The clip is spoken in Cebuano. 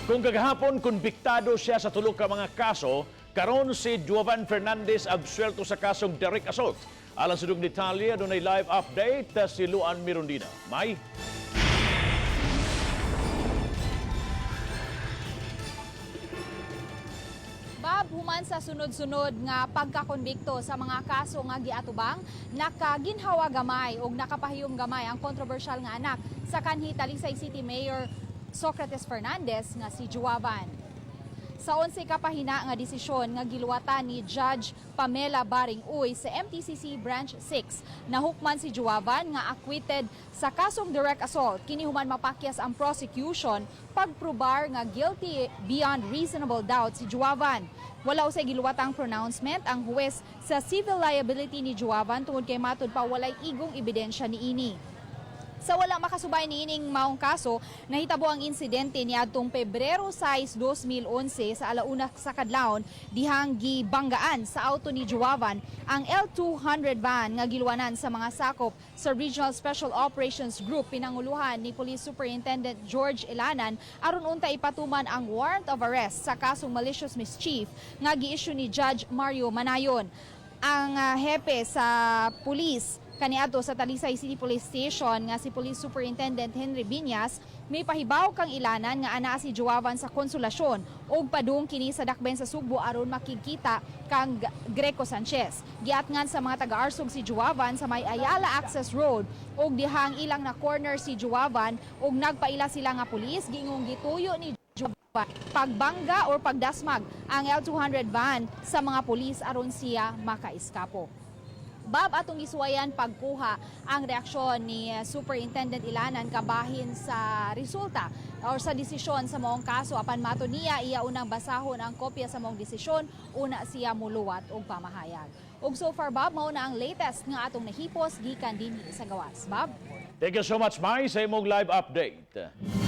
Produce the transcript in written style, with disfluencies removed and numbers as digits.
Kung kagahapon konbiktado siya sa tulo ka mga kaso, karon si Jovan Fernandez absuelto sa kasong direct assault. Alang sa dug detalye, dunay live update si Luan Mirondina. May? Bob, human sa sunod-sunod nga pagkakonbikto sa mga kaso nga giatubang, nakaginhawa gamay og nakapahiyom gamay ang kontrobersyal nga anak sa kanhi Talisay City Mayor Socrates Fernandez nga si Juavan. Sa 11 ka pahina nga desisyon nga giluwatan ni Judge Pamela Baring Uy sa MTCC Branch 6, nahukman si Juavan nga acquitted sa kasong direct assault. Kini human mapakyas ang prosecution pagprubar nga guilty beyond reasonable doubt si Juavan. Wala usay giluwatang pronouncement ang huwes sa civil liability ni Juavan tungod kay matud pa walay igong ebidensya niini. Sa wala makasubay niining maong kaso, nahitabo ang insidente niadtong Pebrero 6, 2011 sa alauna sa kadlawon dihang gibanggaan sa auto ni Juavan ang L200 van nga giluwanan sa mga sakop sa Regional Special Operations Group pinanguluhan ni Police Superintendent George Ilanan aron unta ipatuman ang warrant of arrest sa kasong malicious mischief nga gi-issue ni Judge Mario Manayon. Ang hepe sa pulis kaniadto sa Talisay City Police Station nga si Police Superintendent Henry Binyas may pahibaw kang Ilanan nga anaa si Juavan sa Konsolasyon ug padung kini sa dakben sa Sugbo aron makigkita kang Greco Sanchez. Giatngan sa mga taga-Arsog si Juavan sa may Ayala Access Road ug dihang ilang na corner si Juavan ug nagpaila sila nga pulis, giingong gituyo ni Juavan pagbangga or pagdasmag ang L200 van sa mga pulis aron siya makaiskapo. Bob, atong gisuwayan pagkuha ang reaksyon ni Superintendent Ilanan kabahin sa resulta or sa desisyon sa maong kaso. Apan mato niya, iya unang basahon ang kopya sa maong desisyon, una siya muluwat og pamahayag. Ug so far, Bob, mao na ang latest nga atong nahipos gikan dinhi sa gawas. Bob? Thank you so much, Mai, sa imong live update.